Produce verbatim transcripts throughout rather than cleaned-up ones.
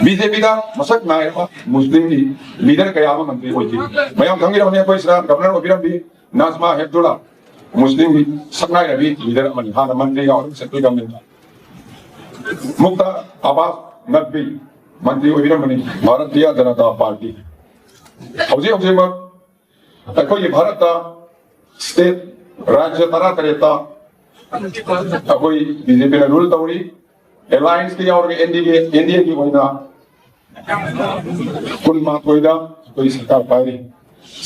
B J ꯄꯤꯗ ꯃꯁꯛ ꯅꯥꯏꯔꯕ ꯃꯨꯁꯂꯤꯝꯒꯤ ꯂꯤꯗꯔ ꯀꯌꯥ ꯑꯃ ꯃꯟꯇ꯭ꯔꯤ ꯑꯣꯏꯈꯤ꯫ ꯃꯌꯥꯝ ꯈꯪꯕꯤꯔꯝꯒꯅꯤ, ꯑꯩꯈꯣꯏ ꯁꯤꯗ ꯒꯕꯔꯅꯔ ꯑꯣꯏꯕꯤꯔꯝꯕꯤ ꯅꯥꯖꯃꯥ ꯍꯦꯞꯇꯨꯂꯥ, ꯃꯨꯁꯂꯤꯝꯒꯤ ꯁꯛꯅꯥꯏꯔꯕꯤ ꯂꯤꯗꯔ ꯑꯃꯅꯤ, ꯍꯥꯟꯅ ꯃꯟꯇ꯭ꯔꯤ ꯌꯥꯎꯔꯝꯃꯤ ꯁꯦꯟꯇ꯭ꯔꯦꯜ ꯒꯚꯔꯟꯃꯦꯟꯇ꯫ ꯃꯨꯛꯇꯥꯔ ꯑꯕꯥꯁ ꯅꯛꯕꯤ ꯃꯟꯇ꯭ꯔꯤ ꯑꯣꯏꯕꯤꯔꯝꯕꯅꯤ ꯚꯥꯔꯇꯤꯌꯥ ꯖꯅꯇꯥ ꯄꯥꯔꯇꯤ꯫ ꯍꯧꯖꯤꯛ ꯍꯧꯖꯤꯛꯃꯛ ꯑꯩꯈꯣꯏꯒꯤ ꯚꯥꯔꯠꯇ ꯁ꯭ꯇꯦꯠ, ꯔꯥꯖ꯭ꯌ ꯇꯔꯥꯇꯔꯦꯠꯇ ꯑꯩꯈꯣꯏ ꯕꯤ ꯖꯦ ꯄꯤꯅ ꯔꯨꯜ ꯇꯧꯔꯤ꯫ ꯑꯦꯂꯥꯏꯟꯁꯇ ꯌꯥꯎꯔꯒ ꯑꯦꯟ ꯗꯤ ꯑꯦ, ꯑꯦꯟ ꯗꯤ ꯑꯦꯒꯤ ꯑꯣꯏꯅ ꯀꯨꯟꯃꯥꯊꯣꯏꯗ ꯑꯩꯈꯣꯏ ꯁꯔꯀꯥꯔ ꯄꯥꯏꯔꯤ꯫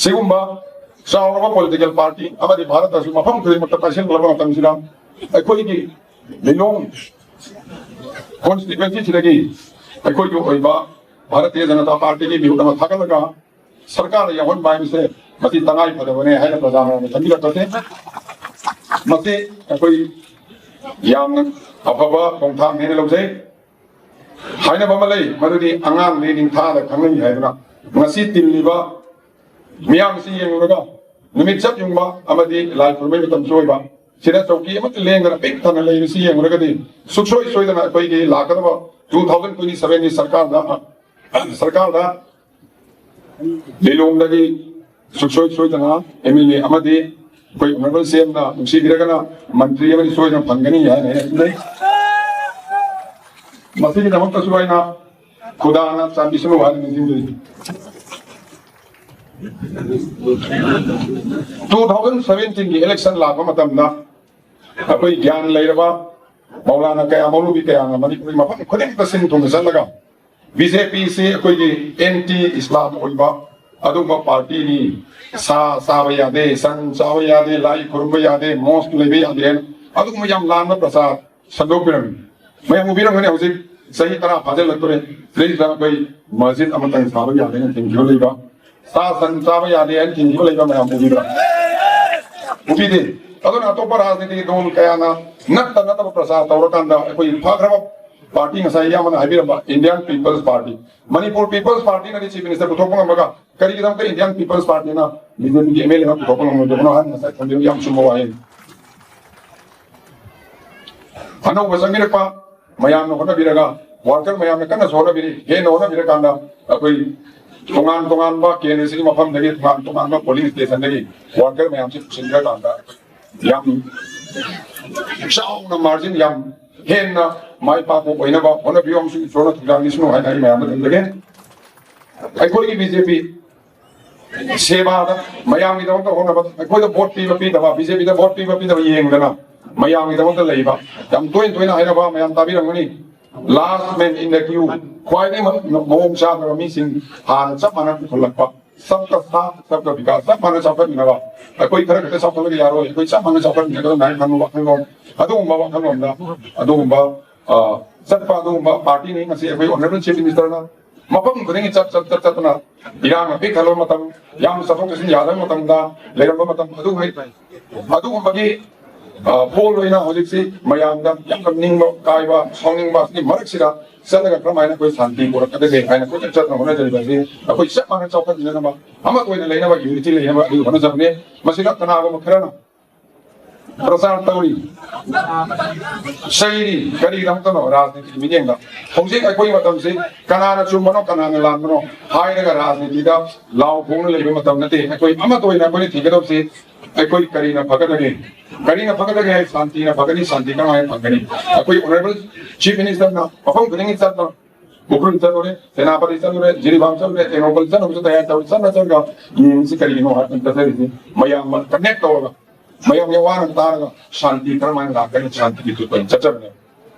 ꯁꯤꯒꯨꯝꯕ ꯆꯥꯎꯔꯕ ꯄꯣꯂꯤꯇꯤꯀꯦꯜ ꯄꯥꯔꯇꯤ ꯑꯃꯗꯤ ꯚꯥꯔꯠꯇꯁꯨ ꯃꯐꯝ ꯈꯨꯗꯤꯡꯃꯛꯇ ꯄꯥꯏꯁꯤꯜꯂꯕ ꯃꯇꯝꯁꯤꯗ ꯑꯩꯈꯣꯏꯒꯤ ꯂꯤꯂꯣꯡ ꯀꯣꯟꯁꯇꯤꯇ꯭ꯋꯦꯟꯁꯤꯁꯤꯗꯒꯤ ꯑꯩꯈꯣꯏꯒꯤ ꯑꯣꯏꯕ ꯚꯥꯔꯇꯤꯌ ꯖꯅꯇꯥ ꯄꯥꯔꯇꯤꯒꯤ ꯃꯤꯍꯨꯠ ꯑꯃ ꯊꯥꯒꯠꯂꯒ ꯁꯔꯀꯥꯔꯗ ꯌꯥꯎꯍꯟꯕ ꯍꯥꯏꯕꯁꯦ ꯃꯁꯤ ꯇꯉꯥꯏ ꯐꯗꯕꯅꯦ ꯍꯥꯏꯅ ꯄ꯭ꯔꯖꯥ ꯃꯌꯥꯝꯅ ꯈꯟꯕꯤꯔꯛꯄꯁꯦ, ꯃꯁꯤ ꯑꯩꯈꯣꯏ ꯌꯥꯝꯅ ꯑꯐꯕ ꯈꯣꯡꯊꯥꯡꯅꯦꯅ ꯂꯧꯖꯩ꯫ ꯍꯥꯏꯅꯕ ꯑꯃ ꯂꯩ, ꯃꯗꯨꯗꯤ "ꯑꯉꯥꯡꯗꯤ ꯅꯤꯡꯊꯥꯗ ꯈꯪꯅꯩ" ꯍꯥꯏꯗꯅ꯫ ꯉꯁꯤ ꯇꯤꯜꯂꯤꯕ ꯃꯤꯌꯥꯝꯁꯤ ꯌꯦꯡꯂꯨꯔꯒ, ꯅꯨꯃꯤꯠ ꯆꯞ ꯌꯨꯡꯕ ꯑꯃꯗꯤ ꯂꯥꯏ ꯈꯨꯔꯨꯝꯕꯩ ꯃꯇꯝꯁꯨ ꯑꯣꯏꯕ, ꯁꯤꯗ ꯆꯧꯀꯤ ꯑꯃꯠꯇ ꯂꯦꯡꯗꯅ ꯄꯤꯛ ꯊꯟꯅ ꯂꯩꯕꯁꯤ ꯌꯦꯡꯂꯨꯔꯒꯗꯤ, ꯁꯨꯡꯁꯣꯏ ꯁꯣꯏꯗꯅ ꯑꯩꯈꯣꯏꯒꯤ ꯂꯥꯛꯀꯗꯕ two thousand twenty sevenꯒꯤ ꯁꯔꯀꯥꯔꯗ, ꯁꯔꯀꯥꯔꯗ ꯂꯤꯂꯣꯡꯗꯒꯤ ꯁꯨꯡꯁꯣꯏ ꯁꯣꯏꯗꯅ ꯑꯦꯝ ꯑꯦꯜ ꯑꯦ ꯑꯃꯗꯤ ꯑꯩꯈꯣꯏ ꯑꯣꯅꯔꯦꯕꯜ ꯁꯤ ꯑꯦꯝꯅ ꯅꯨꯡꯁꯤꯕꯤꯔꯒꯅ ꯃꯟꯇ꯭ꯔꯤ ꯑꯃꯗꯤ ꯁꯣꯏꯗꯅ ꯐꯪꯒꯅꯤ ꯍꯥꯏꯅ ꯑꯩꯅ ꯈꯟꯖꯩ꯫ ꯃꯁꯤꯒꯤꯗꯃꯛꯇꯁꯨ ꯑꯩꯅ ꯈꯨꯗꯥꯅ ꯆꯥꯟꯕꯤꯁꯅꯨ ꯍꯥꯏꯅ ꯅꯤꯡꯁꯤꯡꯖꯔꯤ꯫ Two thousand seventeenꯒꯤ election ꯂꯥꯛꯄ ꯃꯇꯝꯗ ꯑꯩꯈꯣꯏ ꯒ꯭ꯌꯥꯟ ꯂꯩꯔꯕ ꯃꯧꯂꯥꯅꯥ ꯀꯌꯥ, ꯃꯧꯂꯨꯕꯤ ꯀꯌꯥꯅ ꯃꯅꯤꯄꯨꯔꯒꯤ ꯃꯐꯝ ꯈꯨꯗꯤꯡꯃꯛꯇ ꯁꯤꯟ ꯊꯨꯡꯅ ꯆꯠꯂꯒ ꯕꯤ ꯖꯦ ꯄꯤꯁꯤ ꯑꯩꯈꯣꯏꯒꯤ ꯑꯦꯟꯇꯤ ꯏꯁꯂꯥꯝ ꯑꯣꯏꯕ ꯑꯗꯨꯒꯨꯝꯕ ꯄꯥꯔꯇꯤꯅꯤ, ꯁꯥ ꯆꯥꯕ ꯌꯥꯗꯦ, ꯁꯟ ꯆꯥꯕ ꯌꯥꯗꯦ, ꯂꯥꯏ ꯈꯨꯔꯨꯝꯕ ꯌꯥꯗꯦ, ꯃꯣꯁꯛ ꯂꯩꯕ ꯌꯥꯗꯦ ꯍꯥꯏꯅ ꯑꯗꯨꯒꯨꯝꯕ ꯌꯥꯝ ꯂꯥꯟꯕ ꯄ꯭ꯔꯆꯥꯔ ꯁꯟꯗꯣꯛꯄꯤꯔꯝꯃꯤ꯫ ꯃꯌꯥꯝ ꯎꯕꯤꯔꯝꯒꯅꯤ, ꯍꯧꯖꯤꯛ ꯆꯍꯤ ꯇꯔꯥ ꯐꯥꯖꯤꯜꯂꯛꯇꯣꯔꯦ, ꯁꯤꯗꯩꯁꯤꯗ ꯑꯩꯈꯣꯏ ꯃꯁꯖꯤꯗ ꯑꯃꯇꯪ ꯁꯥꯕ ꯌꯥꯗꯦꯅ ꯊꯤꯡꯈꯤꯕ ꯂꯩꯕ, ꯁꯥ ꯁꯟ ꯆꯥꯕ ꯌꯥꯗꯦ ꯍꯥꯏꯅ ꯊꯤꯡꯈꯤꯕ ꯂꯩꯕ ꯃꯌꯥꯝ ꯎꯕꯤꯕ꯭ꯔꯥ? ꯎꯕꯤꯗꯦ꯫ ꯑꯗꯨꯅ ꯑꯇꯣꯞꯄ ꯔꯥꯖꯅꯤꯇꯤꯒꯤ ꯗꯣꯜ ꯀꯌꯥꯅ ꯅꯠꯇ ꯅꯠꯇꯕ ꯄ꯭ꯔꯆꯥꯔ ꯇꯧꯔꯀꯥꯟꯗ ꯑꯩꯈꯣꯏ ꯐꯈ꯭ꯔꯕ ꯄꯥꯔꯇꯤ, ꯉꯁꯥꯏ ꯏꯌꯥꯝꯕꯅ ꯍꯥꯏꯕꯤꯔꯝꯕ Indian People's Party, Manipur People's Partyꯅꯗꯤ Chief Minister ꯄꯨꯊꯣꯛꯄ ꯉꯝꯃꯒ ꯀꯔꯤꯒꯤꯗꯃꯛꯇ Indian People's Partyꯅ ꯕꯤ ꯖꯦ ꯄꯤꯒꯤ ꯑꯦꯝ ꯑꯦꯜ ꯑꯦ ꯑꯃ ꯄꯨꯊꯣꯛꯄ ꯉꯝꯂꯣꯏꯗꯕꯅꯣ ꯍꯥꯏꯅ ꯉꯁꯥꯏ ꯊꯝꯕꯤꯔꯝꯕ ꯌꯥꯝ ꯆꯨꯝꯕ ꯋꯥꯍꯩꯅꯤ꯫ ꯑꯅꯧꯕ ꯆꯪꯕꯤꯔꯛꯄ ꯃꯌꯥꯝꯅ ꯍꯣꯠꯅꯕꯤꯔꯒ ꯋꯥꯔꯀꯔ ꯃꯌꯥꯝꯅ ꯀꯟꯅꯁꯨ ꯍꯣꯠꯅꯕꯤꯔꯤ꯫ ꯍꯦꯟꯅ ꯍꯣꯠꯅꯕꯤꯔꯀꯥꯟꯗ ꯑꯩꯈꯣꯏ ꯇꯣꯉꯥꯟ ꯇꯣꯉꯥꯟꯕ ꯀꯦꯟꯗ꯭ꯔꯁꯤꯒꯤ ꯃꯐꯝꯗꯒꯤ ꯇꯣꯉꯥꯟ ꯇꯣꯉꯥꯟꯕ ꯄꯣꯂꯤꯡ ꯁ꯭ꯇꯦꯁꯟꯗꯒꯤ ꯋꯥꯔꯀꯔ ꯃꯌꯥꯝꯁꯤ ꯄꯨꯁꯤꯟꯈ꯭ꯔꯀꯥꯟꯗ ꯌꯥꯝ ꯆꯥꯎꯅ ꯃꯥꯔꯖꯤꯟ ꯌꯥꯝ ꯍꯦꯟꯅ ꯃꯥꯏ ꯄꯥꯛꯄ ꯑꯣꯏꯅꯕ ꯍꯣꯠꯅꯕꯤꯌꯨ ꯑꯃꯁꯨꯡ ꯏꯁꯣꯔꯅ ꯊꯧꯖꯥꯜ ꯄꯤꯁꯅꯨ ꯍꯥꯏꯅ ꯑꯩ ꯃꯌꯥꯝꯗ ꯊꯝꯖꯒꯦ꯫ ꯑꯩꯈꯣꯏꯒꯤ ꯕꯤ ꯖꯦ ꯄꯤ ꯁꯦꯕꯥꯗ, ꯃꯌꯥꯝꯒꯤꯗꯃꯛꯇ ꯍꯣꯠꯅꯕꯗ ꯑꯩꯈꯣꯏꯗ ꯚꯣꯠ ꯄꯤꯕ ꯄꯤꯗꯕ, ꯕꯤ ꯖꯦ ꯄꯤꯗ ꯚꯣꯠ ꯄꯤꯕ ꯄꯤꯗꯕ ꯌꯦꯡꯗꯅ ꯃꯌꯥꯝꯒꯤꯗꯃꯛꯇ ꯂꯩꯕ, ꯌꯥꯝ ꯇꯣꯏꯅ ꯇꯣꯏꯅ ꯍꯥꯏꯅꯕ ꯃꯌꯥꯝ ꯇꯥꯕꯤꯔꯝꯒꯅꯤ, last man in the queue, ꯈ꯭ꯋꯥꯏꯗꯒꯤ ꯃ-, ꯃꯑꯣꯡ ꯆꯥꯗꯕ ꯃꯤꯁꯤꯡ ꯍꯥꯟꯅ ꯆꯞ ꯃꯥꯟꯅ ꯄꯨꯈꯠꯂꯛꯄ, ꯁꯕꯀ ꯁꯥꯊ ꯁꯕꯀ ꯕꯤꯀꯥꯁ, ꯆꯞ ꯃꯥꯟꯅ ꯆꯥꯎꯈꯠꯃꯤꯟꯅꯕ, ꯑꯩꯈꯣꯏ ꯈꯔ ꯈꯛꯇ ꯆꯥꯎꯈꯠꯂꯒ ꯌꯥꯔꯣꯏ, ꯑꯩꯈꯣꯏ ꯆꯞ ꯃꯥꯟꯅ ꯆꯥꯎꯈꯠꯃꯤꯟꯅꯒꯗꯕꯅꯤ ꯍꯥꯏꯅ ꯈꯟꯕ ꯋꯥꯈꯜꯂꯣꯟ, ꯑꯗꯨꯒꯨꯝꯕ ꯋꯥꯈꯜꯂꯣꯟꯗ ꯑꯗꯨꯒꯨꯝꯕ, ꯑ, ꯆꯠꯄ ꯑꯗꯨꯒꯨꯝꯕ ꯄꯥꯔꯇꯤꯅꯤ꯫ ꯉꯁꯤ ꯑꯩꯈꯣꯏ ꯑꯣꯅꯔꯦꯕꯜ ꯆꯤꯐ ꯃꯤꯅꯤꯁꯇꯔꯅ ꯃꯐꯝ ꯈꯨꯗꯤꯡꯒꯤ ꯆꯠ ꯆꯠ ꯆꯠ ꯆꯠꯇꯅ ꯏꯔꯥꯡꯅ ꯄꯤꯛ ꯊꯜꯂꯕ ꯃꯇꯝ, ꯌꯥꯝꯅ ꯆꯠꯊꯣꯛ ꯆꯠꯁꯤꯟ ꯌꯥꯗꯕ ꯃꯇꯝꯗ ꯂꯩꯔꯝꯕ ꯃꯇꯝ ꯑꯗꯨ, ꯑꯗꯨꯒꯨꯝꯕꯒꯤ, ꯑ, ꯐꯣꯜ ꯑꯣꯏꯅ ꯍꯧꯖꯤꯛꯁꯤ ꯃꯌꯥꯝꯗ ꯌꯥꯝꯅ ꯅꯤꯡꯕ ꯀꯥꯏꯕ, ꯁꯥꯎꯅꯤꯡꯕ ꯑꯁꯤꯒꯤ ꯃꯔꯛꯁꯤꯗ ꯆꯠꯂꯒ ꯀꯔꯝꯍꯥꯏꯅ ꯑꯩꯈꯣꯏ ꯁꯥꯟꯇꯤ ꯄꯨꯔꯛꯀꯗꯒꯦ ꯍꯥꯏꯅ ꯀꯣꯏꯆꯠ ꯆꯠꯅ ꯍꯣꯠꯅꯖꯔꯤꯕ ꯑꯁꯤ ꯑꯩꯈꯣꯏ ꯆꯞ ꯃꯥꯟꯅ ꯆꯥꯎꯈꯠꯃꯤꯟꯅꯅꯕ, ꯑꯃꯠꯇ ꯑꯣꯏꯅ ꯂꯩꯅꯕ, ꯌꯨꯅꯤꯇꯤ ꯂꯩꯅꯕ ꯑꯗꯨꯒꯤ ꯍꯣꯠꯅꯖꯕꯅꯤ꯫ ꯃꯁꯤꯗ ꯀꯅꯥꯒꯨꯝꯕ ꯈꯔꯅ ꯄ꯭ꯔꯆꯥꯔ ꯇꯧꯔꯤ, ꯆꯩꯔꯤ, ꯀꯔꯤꯒꯤꯗꯃꯛꯇꯅꯣ? ꯔꯥꯖꯅꯤꯇꯤꯒꯤ ꯃꯤꯠꯌꯦꯡꯗ ꯍꯧꯖꯤꯛ ꯑꯩꯈꯣꯏ ꯃꯇꯝꯁꯤ ꯀꯅꯥꯅ ꯆꯨꯝꯕꯅꯣ, ꯀꯅꯥꯅ ꯂꯥꯟꯕꯅꯣ ꯍꯥꯏꯔꯒ ꯔꯥꯖꯅꯤꯇꯤꯗ ꯂꯥꯎ ꯈꯣꯡꯅ ꯂꯩꯕ ꯃꯇꯝ ꯅꯠꯇꯦ꯫ ꯑꯩꯈꯣꯏ ꯑꯃꯠꯇ ꯑꯣꯏꯅ ꯑꯩꯈꯣꯏꯅ ꯊꯤꯒꯗꯧꯕꯁꯤ ꯑꯩꯈꯣꯏ ꯀꯔꯤꯅ ꯐꯒꯗꯒꯦ? ꯀꯔꯤꯅ ꯐꯒꯗꯒꯦ ꯍꯥꯏ, ꯁꯥꯟꯇꯤꯅ ꯐꯒꯅꯤ꯫ ꯁꯥꯟꯇꯤ ꯀꯃꯥꯏꯅ ꯐꯪꯒꯅꯤ? ꯑꯩꯈꯣꯏ ꯑꯣꯅꯔꯦꯕꯜ ꯆꯤꯐ ꯃꯤꯅꯤꯁꯇꯔꯅ ꯃꯐꯝ ꯈꯨꯗꯤꯡꯒꯤ ꯆꯠꯄ, ꯎꯈ꯭ꯔꯨꯜ ꯆꯠꯂꯨꯔꯦ, ꯁꯦꯅꯥꯄꯇꯤ ꯆꯠꯂꯨꯔꯦ, ꯖꯤꯔꯤꯕꯥꯝ ꯆꯠꯂꯨꯔꯦ, ꯇꯦꯡꯅꯧꯄꯜ ꯆꯠꯅꯕꯁꯨ ꯇꯌꯥꯔꯤ ꯇꯧꯔꯤ꯫ ꯆꯠꯅ ꯆꯠꯂꯒ ꯌꯦꯡꯁꯤ ꯀꯔꯤꯒꯤꯅꯣ ꯍꯥꯏꯕ ꯆꯠꯆꯔꯤꯁꯤ꯫ ꯃꯌꯥꯝ ꯀꯅꯦꯛ ꯇꯧꯔꯒ, ꯃꯌꯥꯝꯒꯤ ꯑꯋꯥ ꯑꯅꯥ ꯇꯥꯔꯒ ꯁꯥꯟꯇꯤ ꯀꯔꯝꯍꯥꯏꯅ ꯂꯥꯛꯀꯅꯤ? ꯁꯥꯟꯇꯤꯒꯤ ꯇꯨꯠꯄ ꯆꯠꯆꯕꯅꯦ꯫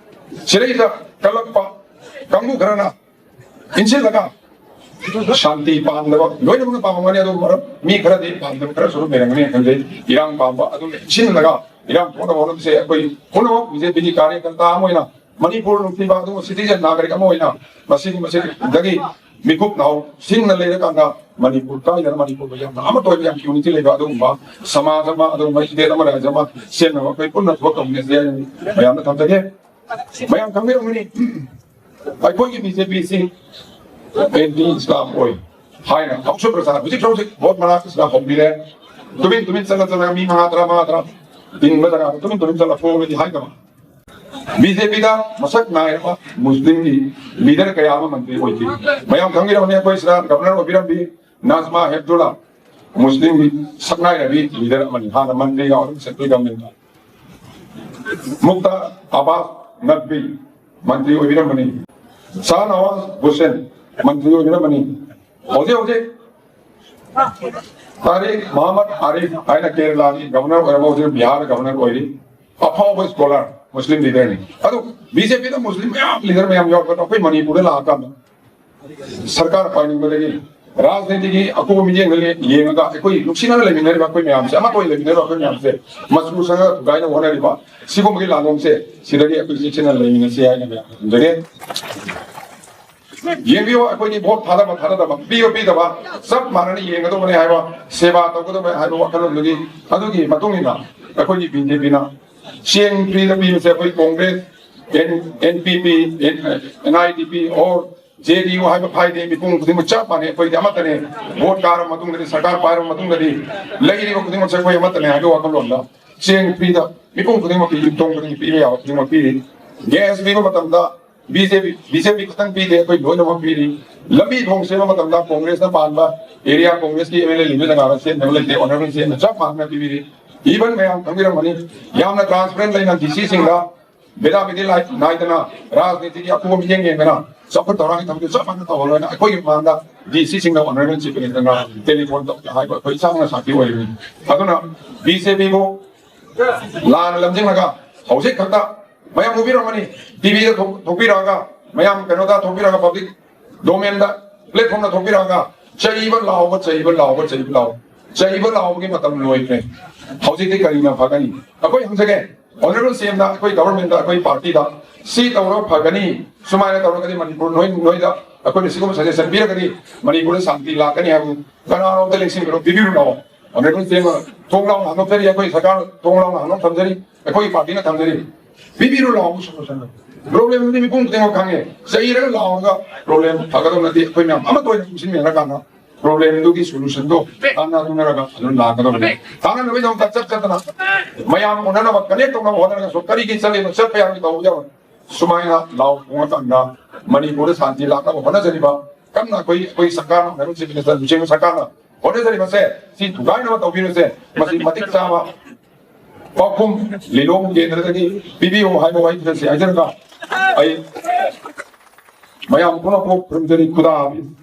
ꯁꯤꯗꯩꯗ ꯀꯜꯂꯛꯄ ꯀꯥꯡꯕꯨ ꯈꯔꯅ ꯏꯟꯁꯤꯜꯂꯒ ꯁꯥꯟꯇꯤ ꯄꯥꯝꯗꯕ, ꯂꯣꯏꯅꯃꯛꯅ ꯄꯥꯝꯃꯝꯒꯅꯤ, ꯑꯗꯨꯕꯨ ꯃꯔꯝ ꯃꯤ ꯈꯔꯗꯤ ꯄꯥꯝꯗꯕ ꯈꯔꯁꯨ ꯑꯗꯨꯝ ꯂꯩꯔꯝꯒꯅꯤ ꯈꯟꯖꯩ꯫ ꯏꯔꯥꯡ ꯄꯥꯝꯕ ꯑꯗꯨꯅ ꯏꯟꯁꯤꯜꯂꯒ ꯏꯔꯥꯡ ꯊꯣꯛꯅꯕ ꯍꯣꯠꯅꯕꯁꯦ ꯑꯩꯈꯣꯏ ꯄꯨꯝꯅꯃꯛ ꯕꯤ ꯖꯦ ꯄꯤꯒꯤ ꯀꯥꯔꯌꯀꯔꯇꯥ ꯑꯃ ꯑꯣꯏꯅ ꯃꯅꯤꯄꯨꯔ ꯅꯨꯡꯁꯤꯕ ꯑꯗꯨꯒ ꯁꯤꯇꯤꯖꯦꯟ ꯅꯥꯒꯔꯤꯛ ꯑꯃ ꯑꯣꯏꯅ ꯃꯁꯤꯒꯤ ꯃꯁꯤꯗꯒꯤ ꯃꯤꯀꯨꯞ ꯅꯥꯍꯧ ꯁꯤꯡꯅ ꯂꯩꯔꯀꯥꯟꯗ ꯃꯅꯤꯄꯨꯔ ꯀꯥꯏꯗꯅ ꯃꯅꯤꯄꯨꯔꯗ ꯌꯥꯝꯅ ꯑꯃꯠꯇ ꯑꯣꯏꯕ ꯌꯥꯝ ꯌꯨꯅꯤꯇꯤ ꯂꯩꯕ ꯑꯗꯨꯒꯨꯝꯕ ꯁꯃꯥꯖ ꯑꯃ, ꯑꯗꯨꯒꯨꯝꯕ ꯏꯁꯇꯦꯠ ꯑꯃ, ꯔꯥꯖ꯭ꯌ ꯑꯃ ꯁꯦꯝꯅꯕ ꯑꯩꯈꯣꯏ ꯄꯨꯟꯅ ꯊꯕꯛ ꯇꯧꯃꯤꯟꯅꯁꯤ ꯍꯥꯏꯅ ꯃꯌꯥꯝꯗ ꯊꯝꯖꯒꯦ꯫ ꯃꯌꯥꯝ ꯈꯪꯕꯤꯔꯝꯒꯅꯤ, ꯑꯩꯈꯣꯏꯒꯤ ꯕꯤ ꯖꯦ ꯄꯤꯁꯤ ꯑꯦꯟꯇꯤ ꯏꯁꯂꯥꯝ ꯑꯣꯏ ꯍꯥꯏꯅ ꯍꯧꯁꯨ ꯄ꯭ꯔꯆꯥꯔ ꯍꯧꯖꯤꯛ ꯍꯧꯖꯤꯛ ꯚꯣꯠ ꯃꯅꯥꯛꯁꯤꯗ ꯍꯧꯕꯤꯔꯦ꯫ ꯇꯨꯃꯤꯟ ꯇꯨꯃꯤꯟ ꯆꯠꯂ ꯆꯠꯂꯒ ꯃꯤ ꯃꯉꯥ ꯇꯔꯥ, ꯃꯉꯥ ꯇꯔꯥ ꯇꯤꯟꯕ ꯖꯒꯥꯗ ꯇꯨꯃꯤꯟ ꯇꯨꯃꯤꯟ ꯆꯠꯂ ꯊꯣꯛꯑꯒꯗꯤ ꯍꯥꯏꯗꯕ꯫ ꯕꯤ ꯖꯦ ꯄꯤꯗ ꯃꯁꯛ ꯅꯥꯏꯔꯕ ꯃꯨꯁꯂꯤꯝꯒꯤ ꯂꯤꯗꯔ ꯀꯌꯥ ꯑꯃ ꯃꯟꯇ꯭ꯔꯤ ꯑꯣꯏꯈꯤ꯫ ꯃꯌꯥꯝ ꯈꯪꯕꯤꯔꯝꯒꯅꯤ, ꯑꯩꯈꯣꯏ ꯁꯤꯗ ꯒꯕꯔꯅꯔ ꯑꯣꯏꯕꯤꯔꯝꯕꯤ ꯅꯥꯖꯃꯥ ꯍꯦꯞꯇꯨꯜꯂꯥ, ꯃꯨꯁꯂꯤꯝꯒꯤ ꯁꯛꯅꯥꯏꯔꯕꯤ ꯂꯤꯗꯔ ꯑꯃꯅꯤ꯫ ꯍꯥꯟꯅ ꯃꯟꯇ꯭ꯔꯤ ꯌꯥꯎꯔꯝꯃꯤ ꯁꯦꯟꯇ꯭ꯔꯦꯜ ꯒꯚꯔꯟꯃꯦꯟꯇ꯫ ꯃꯨꯛꯇꯥ ꯑꯕꯥꯁ ꯅꯛꯕꯤ ꯃꯟꯇ꯭ꯔꯤ ꯑꯣꯏꯕꯤꯔꯝꯕꯅꯤ꯫ ꯁꯥꯍ ꯅꯋꯥꯖ ꯍꯨꯁꯦꯟ ꯃꯟꯇ꯭ꯔꯤ ꯑꯣꯏꯕꯤꯔꯝꯕꯅꯤ꯫ ꯍꯧꯖꯤꯛ ꯍꯧꯖꯤꯛ ꯇꯥꯔꯤꯛ ꯃꯣꯍꯝꯃꯗ ꯑꯥꯔꯤꯐ ꯍꯥꯏꯅ ꯀꯦꯔꯂꯥꯒꯤ ꯒꯕꯔꯅꯔ ꯑꯣꯏꯔꯝꯕ, ꯍꯧꯖꯤꯛ ꯕꯤꯍꯥꯔ ꯒꯕꯔꯅꯔ ꯑꯣꯏꯔꯤ꯫ ꯑꯐꯥꯎꯕ ꯁ꯭ꯀꯣꯂꯔ, ꯃꯨꯁꯂꯤꯝ ꯂꯤꯗꯔꯅꯤ꯫ ꯑꯗꯨ ꯕꯤ ꯖꯦ ꯄꯤꯗ ꯃꯨꯁꯂꯤꯝ ꯃꯌꯥꯝ, ꯂꯤꯗꯔ ꯃꯌꯥꯝ ꯌꯥꯎꯔꯛꯄꯗ ꯑꯩꯈꯣꯏ ꯃꯅꯤꯄꯨꯔꯗ ꯂꯥꯛꯑꯀꯥꯟꯗ ꯁꯔꯀꯥꯔ ꯄꯥꯏꯅꯤꯡꯕꯗꯒꯤ ꯔꯥꯖꯅꯤꯇꯤꯒꯤ ꯑꯀꯨꯞꯄ ꯃꯤꯠꯌꯦꯡꯗ ꯂꯦ-, ꯌꯦꯡꯉꯒ ꯑꯩꯈꯣꯏ ꯅꯨꯡꯁꯤꯅꯅ ꯂꯩꯃꯤꯟꯅꯔꯤꯕ ꯑꯩꯈꯣꯏ ꯃꯌꯥꯝꯁꯦ, ꯑꯃꯠꯇ ꯑꯣꯏꯅ ꯂꯩꯃꯤꯟꯅꯔꯤꯕ ꯑꯩꯈꯣꯏ ꯃꯌꯥꯝꯁꯦ ꯃꯆꯨ ꯁꯪꯉꯒ ꯊꯨꯒꯥꯏꯅꯕ ꯍꯣꯠꯅꯔꯤꯕ ꯁꯤꯒꯨꯝꯕꯒꯤ ꯂꯥꯟꯂꯣꯡꯁꯦ ꯁꯤꯗꯒꯤ ꯑꯩꯈꯣꯏ ꯆꯦꯛꯁꯤꯟꯅ ꯂꯩꯃꯤꯟꯅꯁꯤ ꯍꯥꯏꯅ ꯃꯌꯥꯝ ꯊꯝꯖꯒꯦ꯫ ꯌꯦꯡꯕꯤꯌꯨ, ꯑꯩꯈꯣꯏꯗꯤ ꯚꯣꯠ ꯊꯥꯗꯕ ꯊꯥꯗꯗꯕ, ꯄꯤꯕ ꯄꯤꯗꯕ ꯆꯞ ꯃꯥꯟꯅꯅ ꯌꯦꯡꯒꯗꯧꯕꯅꯤ ꯍꯥꯏꯕ, ꯁꯦꯕꯥ ꯇꯧꯒꯗꯕ ꯍꯥꯏꯕ ꯋꯥꯈꯜꯂꯣꯟꯗꯨꯒꯤ, ꯑꯗꯨꯒꯤ ꯃꯇꯨꯡ ꯏꯟꯅ ꯑꯩꯈꯣꯏꯒꯤ ꯕꯤ ꯖꯦ ꯄꯤꯅ ꯆꯦꯡ ꯐ꯭ꯔꯤꯗ ꯄꯤꯕꯁꯦ ꯑꯩꯈꯣꯏ Congress, N P P, N I D P, or J D U ꯍꯥꯏꯕ ꯈꯥꯏꯗꯦ, ꯃꯤꯄꯨꯝ ꯈꯨꯗꯤꯡꯃꯛ ꯆꯞ ꯃꯥꯟꯅꯩ꯫ ꯑꯩꯈꯣꯏꯗꯤ ꯑꯃꯠꯇꯅꯦ꯫ ꯚꯣꯠ ꯀꯥꯔꯕ ꯃꯇꯨꯡꯗꯗꯤ, ꯁꯔꯀꯥꯔ ꯄꯥꯏꯔꯕ ꯃꯇꯨꯡꯗꯗꯤ ꯂꯩꯔꯤꯕ ꯈꯨꯗꯤꯡꯃꯛꯁꯦ ꯑꯩꯈꯣꯏ ꯑꯃꯠꯇꯅꯦ ꯍꯥꯏꯕꯒꯤ ꯋꯥꯈꯜꯂꯣꯟꯗ ꯆꯦꯡ ꯐ꯭ꯔꯤꯗ ꯃꯤꯄꯨꯝ ꯈꯨꯗꯤꯡꯃꯛꯀꯤ, ꯌꯨꯝꯊꯣꯡ ꯈꯨꯗꯤꯡꯒꯤ ꯄꯤꯕ ꯌꯥꯕ ꯈꯨꯗꯤꯡꯃꯛ ꯄꯤꯔꯤ꯫ ꯒ꯭ꯌꯥꯁ ꯄꯤꯕ ꯃꯇꯝꯗ ꯕꯤ ꯖꯦ ꯄꯤ, ꯕꯤ ꯖꯦ ꯄꯤ ꯈꯛꯇꯪ ꯄꯤꯗꯦ, ꯑꯩꯈꯣꯏ ꯂꯣꯏꯅꯃꯛ ꯄꯤꯔꯤ꯫ ꯂꯝꯕꯤ ꯊꯣꯡ ꯁꯦꯝꯕ ꯃꯇꯝꯗ ꯀꯣꯡꯒ꯭ꯔꯦꯁꯅ ꯄꯥꯟꯕ ꯑꯦꯔꯤꯌꯥ, ꯀꯣꯡꯒ꯭ꯔꯦꯁꯀꯤ ꯑꯦꯝ ꯑꯦꯜ ꯑꯦ ꯂꯩꯕ ꯖꯒꯥꯗ ꯁꯦꯝꯗꯕ ꯂꯩꯇꯦ, ꯑꯣꯅꯔꯦꯕꯜ ꯁꯦꯝꯅ ꯆꯞ ꯃꯥꯟꯅꯅ ꯄꯤꯕꯤꯔꯤ꯫ ꯏꯚꯟ ꯃꯌꯥꯝ ꯈꯪꯕꯤꯔꯝꯒꯅꯤ, ꯌꯥꯝꯅ ꯇ꯭ꯔꯥꯟꯁꯄꯔꯦꯟ ꯂꯩꯅ ꯗꯤ ꯁꯤꯁꯤꯡꯗ ꯕꯦꯗꯥ ꯕꯦꯗꯤ ꯂꯥꯏ-, ꯅꯥꯏꯗꯅ ꯔꯥꯖꯅꯤꯇꯤꯒꯤ ꯑꯀꯨꯞꯄ ꯃꯤꯠꯌꯦꯡ ꯌꯦꯡꯗꯅ ꯆꯥꯎꯈꯠ ꯊꯧꯔꯥꯡꯒꯤ ꯊꯕꯛꯇꯤ ꯆꯞ ꯃꯥꯟꯅ ꯇꯧꯍꯜꯂꯣꯏꯅ ꯑꯩꯈꯣꯏꯒꯤ ꯃꯃꯥꯡꯗ ꯗꯤ ꯁꯤꯁꯤꯡꯗ ꯑꯣꯅꯔꯦꯕꯜ ꯆꯤꯐ ꯃꯤꯅꯤꯁꯇꯔꯅ ꯇꯦꯂꯤꯐꯣꯟ ꯇꯧ-, ꯍꯥꯏꯕ ꯑꯩꯈꯣꯏ ꯏꯁꯥꯃꯛꯅ ꯁꯥꯈꯤ ꯑꯣꯏꯔꯤꯕꯅꯤ꯫ ꯑꯗꯨꯅ ꯕꯤ ꯖꯦ ꯄꯤꯕꯨ ꯂꯥꯟꯅ ꯂꯝꯖꯤꯡꯉꯒ ꯍꯧꯖꯤꯛ ꯈꯛꯇ ꯃꯌꯥꯝ ꯎꯕꯤꯔꯝꯒꯅꯤ, ꯇꯤ ꯚꯤꯗ ꯊꯣꯛ-, ꯊꯣꯛꯄꯤꯔꯛꯑꯒ, ꯃꯌꯥꯝ ꯀꯩꯅꯣꯗ ꯊꯣꯛꯄꯤꯔꯛꯑꯒ, ꯄꯕ꯭ꯂꯤꯛ ꯗꯣꯃꯦꯟꯗ, ꯄ꯭ꯂꯦꯠꯐꯣꯝꯗ ꯊꯣꯛꯄꯤꯔꯛꯑꯒ ꯆꯩꯕ ꯂꯥꯎꯕ, ꯆꯩꯕ ꯂꯥꯎꯕ, ꯆꯩꯕ ꯂꯥꯎꯕ, ꯆꯩꯕ ꯂꯥꯎꯕꯒꯤ ꯃꯇꯝ ꯂꯣꯏꯈ꯭ꯔꯦ꯫ ꯍꯧꯖꯤꯛꯇꯤ ꯀꯔꯤꯅ ꯐꯒꯅꯤ? ꯑꯩꯈꯣꯏ ꯍꯪꯖꯒꯦ, ꯑꯣꯅꯔꯦꯕꯜ ꯁꯤ ꯑꯦꯝꯗ, ꯑꯩꯈꯣꯏ ꯒꯚꯔꯟꯃꯦꯟꯗ, ꯑꯩꯈꯣꯏ ꯄꯥꯔꯇꯤꯗ ꯁꯤ ꯇꯧꯔꯒ ꯐꯒꯅꯤ, ꯁꯨꯃꯥꯏꯅ ꯇꯧꯔꯒꯗꯤ ꯃꯅꯤꯄꯨꯔ ꯅꯣꯏ, ꯅꯣꯏꯗ ꯑꯩꯈꯣꯏꯅ ꯁꯤꯒꯨꯝꯕ ꯁꯖꯦꯁꯟ ꯄꯤꯔꯒꯗꯤ ꯃꯅꯤꯄꯨꯔꯗ ꯁꯥꯟꯇꯤ ꯂꯥꯛꯀꯅꯤ ꯍꯥꯏꯕꯗꯨ ꯀꯅꯥꯔꯣꯝꯗ ꯂꯦꯡꯁꯤꯟꯒꯅꯣ ꯄꯤꯕꯤꯔꯨ ꯂꯥꯛꯑꯣ꯫ ꯑꯣꯅꯔꯦꯕꯜ ꯁꯤ ꯑꯦꯝ ꯊꯣꯡ ꯂꯥꯎꯅ ꯍꯥꯡꯗꯣꯛꯆꯔꯤ, ꯑꯩꯈꯣꯏ ꯁꯔꯀꯥꯔ ꯊꯣꯡ ꯂꯥꯎꯅ ꯍꯥꯡꯗꯣꯛ ꯊꯝꯖꯔꯤ, ꯑꯩꯈꯣꯏꯒꯤ ꯄꯥꯔꯇꯤꯅ ꯊꯝꯖꯔꯤ꯫ ꯄꯤꯕꯤꯔꯨ ꯂꯥꯛꯑꯣ ꯁꯣꯂꯨꯁꯟ꯫ ꯄ꯭ꯔꯣꯕ꯭ꯂꯦꯝꯗꯨꯗꯤ ꯃꯤꯄꯨꯝ ꯈꯨꯗꯤꯡꯃꯛ ꯈꯪꯉꯦ꯫ ꯆꯩꯔꯒ ꯂꯥꯎꯔꯒ ꯄ꯭ꯔꯣꯕ꯭ꯂꯦꯝ ꯐꯒꯗꯕ ꯅꯠꯇꯦ꯫ ꯑꯩꯈꯣꯏ ꯃꯌꯥꯝ ꯑꯃꯠꯇ ꯑꯣꯏꯅ ꯄꯨꯟꯁꯤꯟꯃꯤꯟꯅꯔꯀꯥꯟꯗ ꯄ꯭ꯔꯣꯕ꯭ꯂꯦꯝꯗꯨꯒꯤ ꯁꯣꯂꯨꯁꯟꯗꯣ ꯇꯥꯟꯅꯗꯨꯅꯔꯒ ꯑꯗꯨꯝ ꯂꯥꯛꯀꯗꯕꯅꯤ꯫ ꯇꯥꯟꯅꯅꯕꯒꯤꯗꯃꯛꯇ ꯆꯠ ꯆꯠꯇꯅ ꯃꯌꯥꯝ ꯎꯅꯅꯕ, ꯀꯅꯦꯛ ꯇꯧꯅꯕ ꯍꯣꯠꯅꯔꯒꯁꯨ ꯀꯔꯤꯒꯤ ꯆꯠꯂꯤꯅꯣ, ꯆꯠꯄ ꯌꯥꯔꯣꯏ, ꯇꯧꯕ ꯌꯥꯔꯣꯏ, ꯁꯨꯃꯥꯏꯅ ꯂꯥꯎ ꯈꯣꯡꯉꯀꯥꯟꯗ ꯃꯅꯤꯄꯨꯔꯗ ꯁꯥꯟꯇꯤ ꯂꯥꯛꯅꯕ ꯍꯣꯠꯅꯖꯔꯤꯕ, ꯀꯟꯅ ꯑꯩꯈꯣꯏ, ꯑꯩꯈꯣꯏ ꯁꯔꯀꯥꯔꯅ, ꯍꯥꯏꯕ ꯆꯤꯐ ꯃꯤꯅꯤꯁꯇꯔ ꯂꯨꯆꯤꯡꯕ ꯁꯔꯀꯥꯔꯅ ꯍꯣꯠꯅꯖꯔꯤꯕꯁꯦ, ꯁꯤ ꯊꯨꯒꯥꯏꯅꯕ ꯇꯧꯕꯤꯕꯁꯦ, ꯃꯁꯤ ꯃꯇꯤꯛ ꯆꯥꯕ ꯄꯥꯎꯈꯨꯝ ꯂꯤꯂꯣꯡ ꯀꯦꯟꯗ꯭ꯔꯗꯒꯤ ꯄꯤꯕꯤꯌꯨ ꯍꯥꯏꯕ ꯋꯥꯍꯩ ꯈꯔꯁꯤ ꯍꯥꯏꯖꯔꯒ ꯑꯩ ꯃꯌꯥꯝ ꯄꯨꯝꯅꯃꯛꯄꯨ ꯈꯨꯔꯨꯝꯖꯔꯤ꯫ ꯈꯨꯗꯥ ꯍꯥꯐꯤꯖ꯫